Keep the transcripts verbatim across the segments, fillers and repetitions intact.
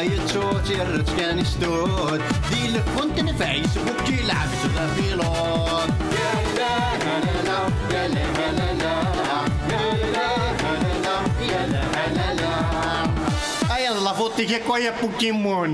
Yettut yerreč kan istud. Di lkunt n Facebook yelɛeb s la pilot. Aya d la faute-ik akk, ay a Pokémon.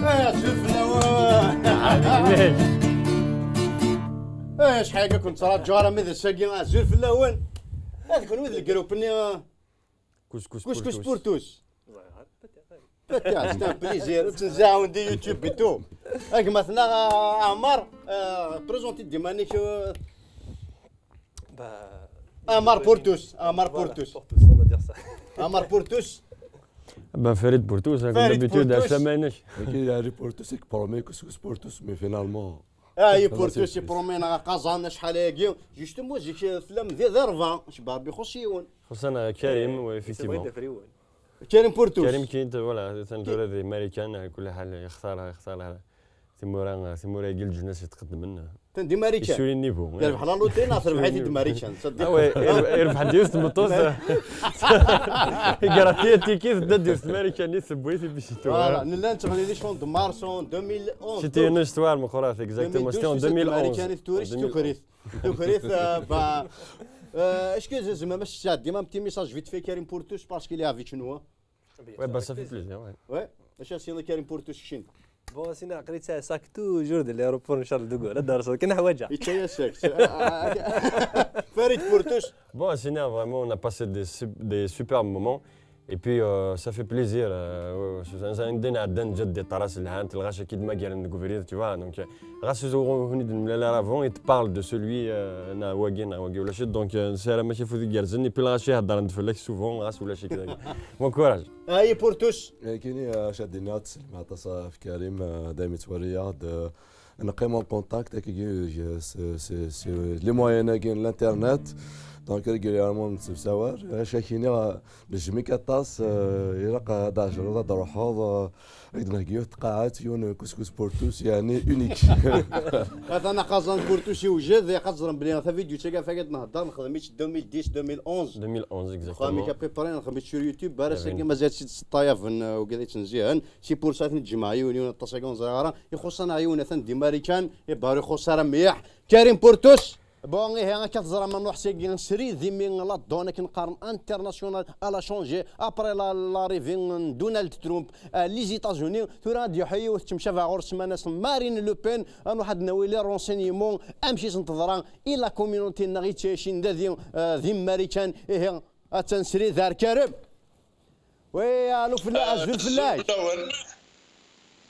Azul fell-awen. Acḥal akka ken-ttṛaǧuɣ armi d ass-agi. Azul fell-awen. Ad kunwi d lgrup-nni, ah, Couscous Couscous Pourtous. Pourtous. Peut-être, c'est un plaisir. Ur ttnzaɛen di YouTube et tout. Agmat-nneɣ, ah, Ɛmar, ah, présente-d iman-ik, ah. Bah, Amar Portus, Amar Voilà, Portus. Portus, on va dire ça. Amar Portus. Ben, Farid Portus, hein, comme Farid d'habitude, Portus. Aslama-inek. Nekk, Farid Portus, nekk promis, Couscous Portus, mais finalement, Ah, i Portus, i promis, neɣ aqaẓan, acḥal ayagi. Justement, zik, eh, tellam di, di ṛebɛa, cebba Rebbi ixuṣ yiwen. Xuṣṣan, eh, Karim, ouais, effectivement. C'est vrai, d afriwen. Karim Portus. Karim kint, voilà, atan tura di Marikan, eh, kul ḥal, yextar, yextar, eh, timura, eh, timura-agi leǧnas yetqeddmen, eh. Atan di Marikan. Yessuli nnivu, yerbeḥ la loterie neɣ terbeḥ-it-id Marikan, ça dépend. Ah ouais, yerbeḥ-d yiwet tmeṭṭut, eh. Igrati atiki, tedda-d yiwet Marikanit, tewwi-t, et puis c'est tout, voilà, hein. Nella nettɣenni di champ de Mars en deux mille onze. C'était une histoire meqqret, exactement. C'était en deux mille onze. Marikanit turis, tukrit. Tukrit, euh, bah, euh, est-ce que Zazma, ma tessɛeddim un petit message vite fait, Karim Portus, parce qu'il est avec nous, hein. Ouais, bah, ça fait plaisir, ouais. Ouais. Acu as-yenna Karim Portus keččini? Bon, sina, aql-i ttɛassaɣ-k toujours de l'aéroport, inchallah, deg wara, ad d-terseḍ kan ḥwaǧeɣ. Yečča-yas-ak. Farid Portus. Bon, sina, vraiment, on a passé des sup-, des superbes moments. Et puis, euh, ça fait plaisir, euh, ouais, ouais, c'est un, c'est un din à din, jaddi, taras, lhan, telɣac, akid, ma garen deg ubrid, tu vois, donc, euh, Ɣas ur, ur, ur d-nemlal ara avant, il te parle de celui, euh, neɣ wagi, neɣ wagi, ulac-it. Donc, euh, nessaram-ak afud igerrzen, et puis lɣaci heddren-d fell-ak souvent, ɣas ulac-ik dagi. Bon courage. Ay Portus. Nekkini, euh, acu ad d-iniɣ, ad teslim aṭas ɣef Karim, euh, daymi yettwali-aɣ-d, euh, neqqim en contact, akkagi, euh, c'est, c'est, c'est les moyens-agi n l'internet. Donc, régulièrement, nettemsawal. Acu ak-iniɣ, euh, Nejjem-ik aṭas, eh, ilaq ad d-tɛejleḍ, ad d-truḥeḍ, eh, ad k-d-nheggi yiwet tqaɛet, yiwen Couscous Portus, yeɛni unique. Atan aqaẓan Portus yewjed, ilaq ad teẓrem belli tavidyut-agi ɣef waya d-nhedder, nexdem-itt deux mille dix, deux mille onze. Deux mille onze, exactement. Nexdem-itt à peu près, nexdem-itt sur YouTube, ar ass-agi mazal-tt-id-sseṭṭayaben, eh, wigad yettnezzihen. C'est pour ça i ten-id-jemɛeɣ yiwen, yiwen aṭas-agi ur neẓri ara. Ixuṣṣ-aneɣ yiwen atan di Marikan, ihi ur ixuṣṣ ara mliḥ. Karim Portus! Bon, ihi, akka teẓram, ma nruḥ sagi srid, imi la donne akken qqaren international, elle a changé après la, l'arrivée n Donald Trump, euh, les États-Unis. Tura ad d-yuḥi yiwet temcabaɛ ɣur-s, semman-as Marine Le Pen. Ad nruḥ ad d-nawi les renseignements, amek i sen-teḍra i la communauté-nneɣ i ttɛicin da di, euh, di Marikan. Ihi, attan srid ar Karim. Oui, allô, fella-, azul fell-ak. Azul fell-awen.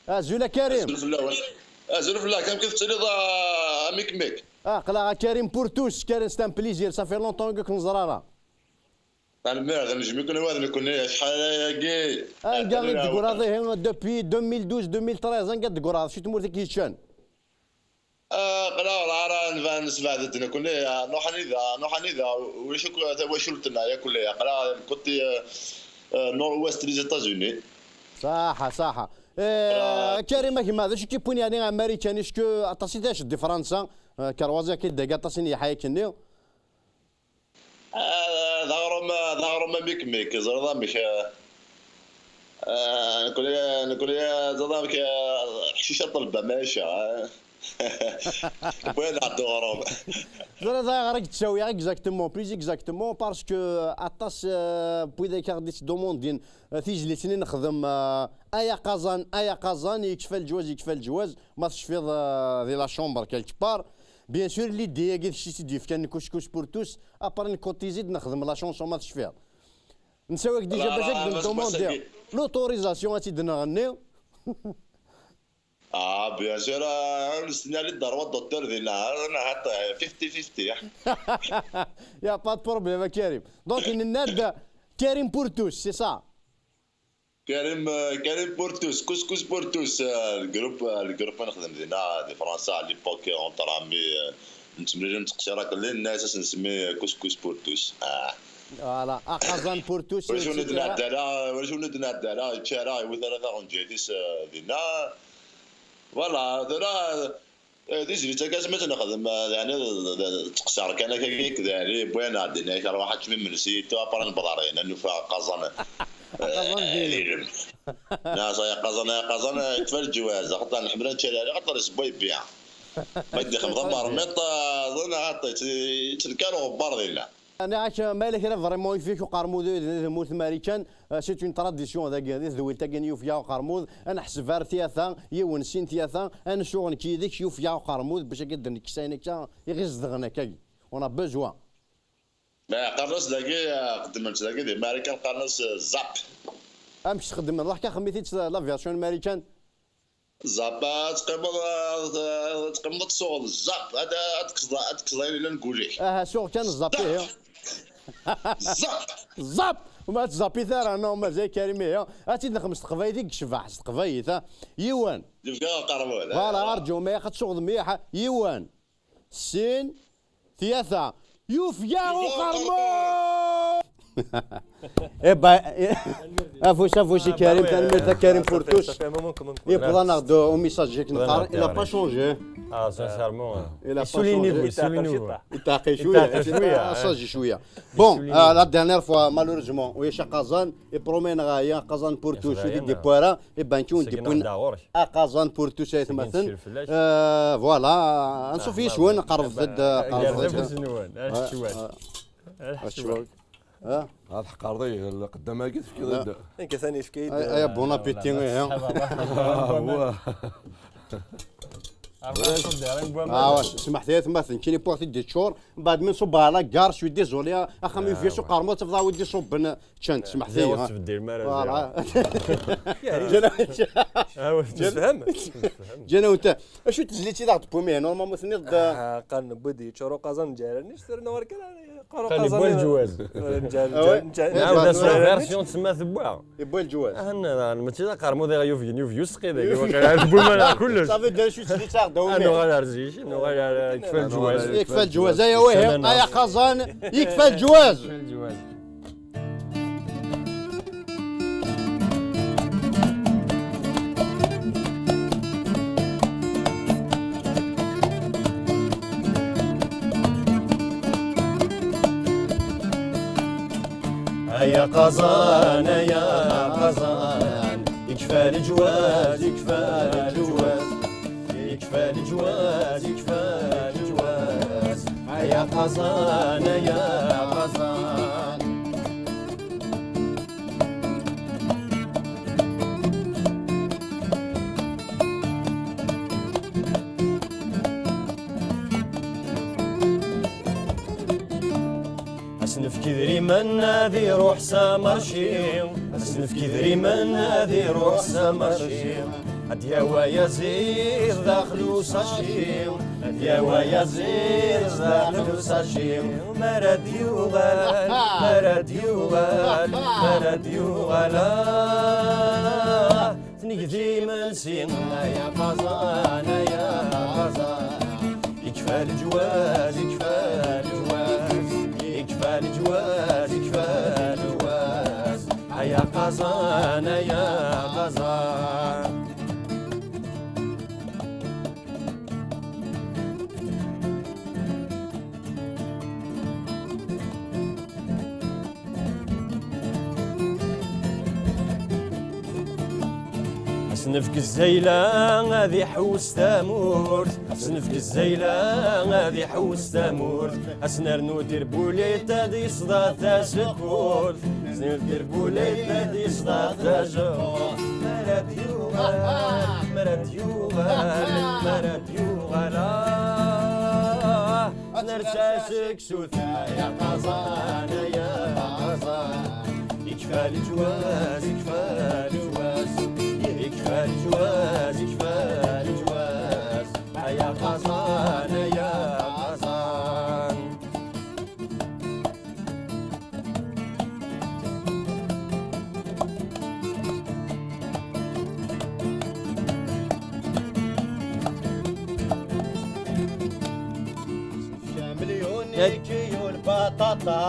Azul a Karim. Azul fell-awen. Azul fell-ak, amek i tettiliḍ a, a Mikmik? Ah, aql-aɣ a Karim Portus, Karim, c'est un plaisir, ça fait longtemps ur k-neẓri ara. Tanemmirt, nejjem-iken wa d nekkni, acḥal ayagi. Anga i d-tegreḍ, ihi, depuis deux mille douze, deux mille treize, anga i d-tegreḍ, acu tmurt i k-yeččan? Ah, aql-aɣ ur ara nban nesbeɛd-d nekkni, ah, nruḥ anida, nruḥ anida, ulac akk tawacult-nneɣ yakk, aql-aɣ côté, euh, euh, nord-ouest des États-Unis. Ṣaḥa, ṣaḥa. Eh, Karim, a gma, d acu k-yewwin yeɛni ar Marikan? Est-ce que aṭas i tɛiceḍ di Fransa? Eh, kerwazi akka i d-tga aṭas i n-yeḥya akkenni. Ah, d aɣrum, d aɣrum a Mikmik, teẓriḍ amek, ah, ah, nekkni, nekkni, teẓriḍ amek, ah, ḥcic a ṭṭelba, maca, ah. Win ɛeddu aɣrum. Teẓriḍ ayɣer i k-d-ttawiɣ exactement, plus exactement, parce que aṭas, euh, n wid akka ɣ-d-ittdumundin, euh, tizlit-nni nexdem, euh, ay aqaẓan, ay aqaẓan, yekfa leǧwaz, yekfa leǧwaz, ma tecfiḍ, euh, di la chambre quelque part. Bien sûr, l'idée-agi d kečč i tt-id-yefkan, Couscous Portus, après nkotizi-d nexdem la chanson, ma tecfiḍ. Nessawi-ak déjà bac ad k-d-ndumundiɣ l'autorisation ad tt-id-nɣenni. Ah, bien sûr, ah, nestenna les droits d'auteur dinna, ah, fifty fifty. Y a pas de problème, a Karim. Donc, nenna-d Karim Portus, c'est ça? Karim, euh, Karim Portus, Couscous Portus, euh, le groupe, euh, le groupe i nexdem dinna, di Fransa, à l'époque, entre amis, euh, Nettemlili nettqeṣṣir akken, lli nna-as ad s-nsemmi couscous pour tous. Ah. Voilà, aqaẓan pour tous. Ulac win ur d-nɛedda ara, ulac win ur d-nɛedda ara, yečča ara, iwit ara taɣenǧayt-is, eh, dinna. Voilà, tura, eh, tizlit akka asmi tt-nexdem, eh, yeɛni, d, d, d, teqṣer kan akka, yeɛni, wwin-aɣ-d, yeɛni, rwaḥ ad teččem imensi, tu, après newweḍ ɣer dinna, nufa aqaẓan, eh, aqaẓan d ilem. Neɣ, ça y est, aqaẓan, aqaẓan, eh, yekfa leǧwaz, axaṭer nḥemmel ad nečč lɛali, axaṭer yessewway bbiɛ. Ma d-ixdem d amermiṭ, eh, ẓin, axaṭer yett-, yettenkar uɣebbar dinna. Nniɣ-ak, ma yella kra vraiment yif-ik uqermud d, d tmurt Marikan, eh, c'est une tradition dagi, di tedwilt-agi n yufya uqermud, ad neḥseb ar tyata, yiwen, sin tyata, ad nsuɣ nekk yid-k yufya uqermud, bac akka d-nekkes ayen akka i ɣ-izedɣen akka. On a besoin. Ma qqaren-as dagi, eh, xeddmen-tt dagi di Marikan, qqaren-as, eh, zap. Amek txeddmem? Ruḥ kan xemmem-it-id s la version n Marikan. Zap, ad teqqimeḍ, ad, ad teqqimeḍ ad tsuɣeḍ zap, ad, ad tekkseḍ, ad tekkseḍ ayen yellan deg wul-ik. Aha, suɣ kan zap, ihi. Zap! Zap! Ma tzappit ara, non, mazal Karim, ihi. Ad tt-id-nexdem s teqbaylit i yecbeḥ, s teqbaylit, ha? Yiwen. Yefka aqermud, voilà, ha? Arǧu, ma ad tsuɣeḍ mliḥ, ha? Yiwen. Sin, tlata. Yufya uqermud! Eh ben, eh, afus, afus i Karim, tanemmirt a Karim pour tous. Yewweḍ-aneɣ-d umisaj akken neqqar, il a pas changé. Ah, sincèrement. Il a pas changé. Yetɛeqqel cwiya. Yetɛeqqel cwiya. Bon, euh, la dernière fois, malheureusement, ulac aqaẓan, i promet-neɣ aya, aqaẓan pour tous, ur t-id-yewwi ara. Iban kan d-wwin aqaẓan pour tous ay atmaten. Euh, voilà, anṣuf yis-wen, qerrbet-d, qerrbet-d. Ad ḥqerḍ, ih, lqeddam-agi tefkiḍ-d. Nekk atan yefka-yi-d, ay, ay, bon appétit, ih. Ah, wa. Ah, wa, smaḥet ay atmaten, kini puɣ-t-id yeččur, mbeɛd mi nṣubb ɣer la gare, je suis désolé, axxam yufya s uqermud, tafeḍ a wi d-iṣubben. Ččant, smeḥt-iyi, ur tettbeddilem ara. Voilà. Ǧǧan-awen-t. Acu n tezlit i d aɣ-d-tewwim ihi? Normalement tenniḍ-d, ah, qqaren wwid-d yeččur uqaẓan n Ǧarani, s terna ɣer kan, qqaren uqaẓan yewwa leǧwaz. Nɛawed-as la version tsemma tewwa. Yewwa leǧwaz. Ah, nna, nna, mačči d aqermud i ɣ-yufgen, yufeg useqqi dagi, waqila tewwim ara kullec. Ça veut dire acu n tezlit i d aɣ-d-tewwim ihi? Ad nuɣal ar zik, nuɣal ar, yekfa leǧwaz. Yekfa leǧwaz, aya wihi, ay aqaẓan, yekfa leǧwaz. Ay aqaẓan, ay aqaẓan, ikfa leǧwaz, ikfa leǧwaz, ikfa leǧwaz, ikfa leǧwaz. Ay aqaẓan, ay aqaẓan. Ad s-nefk idrimen ad iruḥ s amarci. Ad s-nefk idrimen ad iruḥ s amarci. Ad d-yawi ayaziḍ daxel usaci. Ad d-yawi ayaziḍ daxel usaci. Mi ara d-yuɣal, mi ara d-yuɣal, mi ara d-yuɣal, ah, ad t-neg d imensi. Ay aqaẓan, ay aqaẓan, ikfa leǧwaz, ikfa leǧwaz, ikfa leǧwaz, ikfa leǧwaz. Ay aqaẓan, ay aqaẓan. Ad s-nefk zzayla ad iḥewwes tamurt. Ad s-nefk zzayla ad iḥewwes tamurt. Ad s-nernu tirbulit ad yesḍa tasekkurt. Ad s-nefk tirbulit ad yesḍa tasekkurt. Mi ara d-yuɣal, mi ara d-yuɣal, mi ara d-yuɣal, ah, ad nersa seg sut. Ay aqaẓan, ay aqaẓan, ikfa leǧwaz, ikfa leǧwaz, ikfa leǧwaz, ikfa leǧwaz. Ay aqaẓan, ay aqaẓan. Kilu lbaṭaṭa.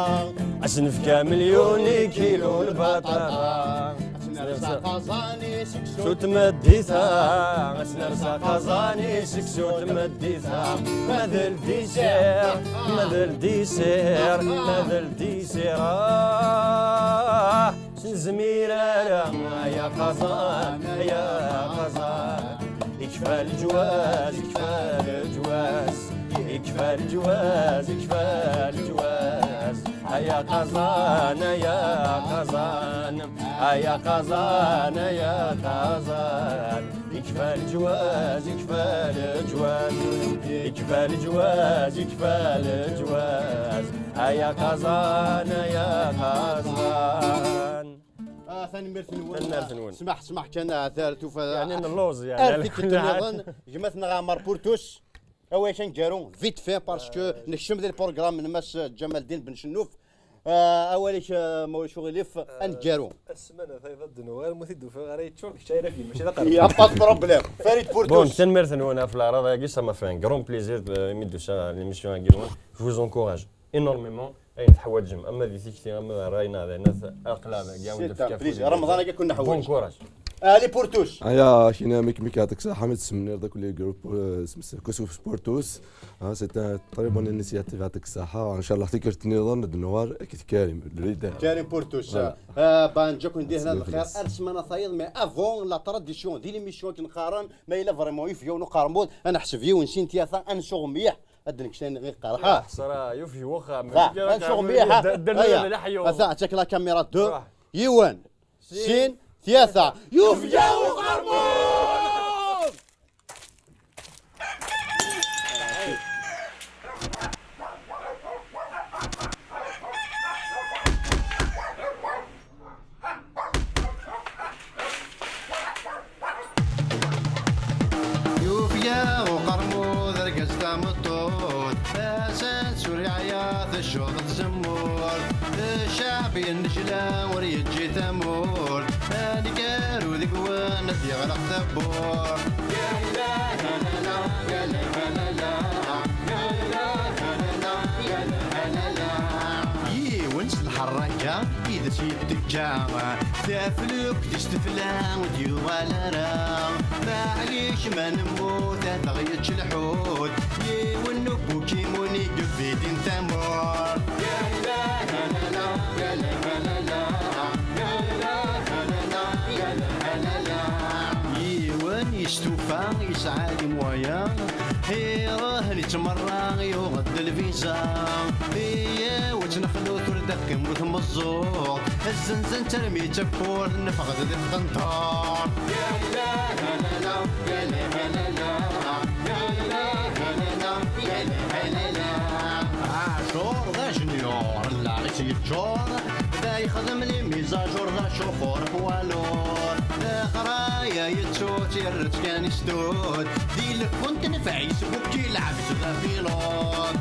Ad s-nefk amelyun i kilu lbaṭaṭa. Ad s-nerẓ aqaẓan i seksu tmeddit-a. Ad s-nerẓ aqaẓan i seksu tmeddit-a. Ma d ldiser, ma d ldiser, ma d ldiser. Ah, s nezmir ara, ay aqaẓan, ay aqaẓan. Ikfa leǧwaz, ikfa leǧwaz. Ikfa leǧwaz, ikfa leǧwaz. Ay aqaẓan, ay aqaẓan. Ay aqaẓan, ay aqaẓan. Ikfa leǧwaz, ikfa leǧwaz. Ikfa leǧwaz, ikfa leǧwaz. Ay aqaẓan, ay aqaẓan. Ah, tanemmirt-nwen. Tanemmirt-nwen. Smaḥ, smaḥ kan, ah, tar tufa. Yeɛni nelluẓ, yeɛni. Ar tikkelt nniḍen, gma-tneɣ Ɛmer Purtus. Awal kan garu, vite fait, parce que nekcem di lprogram n Mass Ǧamaldin Ben Cennuf. Ah, awal-ik, ah, ma ulac uɣilif, ad neg garu. Ssmana tayeḍ ad d-nuɣal, mu t-id-ufiɣ ara yeččur deg ččayra-agi, mačči d aqerru. Y a pas de problème. Farid Pourtouche. Bon, tanemmirt-nwen ɣef leɛraḍ-agi, ça m'a fait un grand plaisir de, imi d-usiɣ ɣer l'émission-agi-nwen. Je vous encourage énormément. Ayen teḥwaǧem, ama di tikti, ama d ṛṛay, neɣ d ayen at-, aql-aɣ dagi, a wi-d-tefk afud. C'est un plaisir. Remḍan-agi ad ken-neḥwaǧ. Bon courage. Allez, Pourtouche. Aya, kina mik mik, yɛṭik ṣaḥa, mi tessemnireḍ akk les groupes, euh, s-, s-, kus Pourtouche. Ah, c'est un très bonne initiative, yɛṭik ṣaḥa. Inchallah tikkelt nniḍen ad d-nuɣal akked Karim, le leader. Karim Pourtouche. Voilà. Ah, ben, ǧǧa-ken di hna lxir. Ar ssmana tayeḍ, mais avant la tradition, di l'émission akken qqaren, ma yella vraiment yufeg-awen uqermud, ad neḥseb yiwen, sin, tlata, ad nsuɣ mliḥ. Ad d-nekk cay neɣ iqqar, ha? Ḥṣra, yufeg wexxam. Ha, ad nsuɣ mliḥ, ha? Aya. Ata, attak la caméra deux. Yiwen, sin, tlata. Yufeg-awen uqermud! Yufeg-aɣ uqermud, argaz tameṭṭut, tasa tesuriɛya teccuḍ tzemmurt. Ccɛeb yennejla ur yeǧǧi tamurt, aneggaru deg-wen ad d-yeɣleq tawwurt. Yiwen s lḥerraka i d as-yettekka, taflukt-is tefla ur d-yuɣal ara. Maɛlic ma nemmut ad aɣ-yečč lḥut, yiwen n ubukimun i yebidin tamurt. Yiwen yestufa yesɛa les moyens, iruḥ yettmerra yuɣ-d lviza. Iyyawet nexlut ur d-qqim ur tmeẓẓuɣ. Zzenzen-tt armi d tawwurt, neffeɣ-d di tqenṭert. Ɛacur d ajenyur, llaɣ-is yeččur, da yexdem les mises à jour d acufur poids lourd. Leqraya yettu-tt, yerra-tt kan i sdud. Di lfun tenfeɛ-is bukki lɛebd d apilud.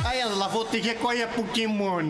Aya d la faute-ik akk, ay a Pokémon.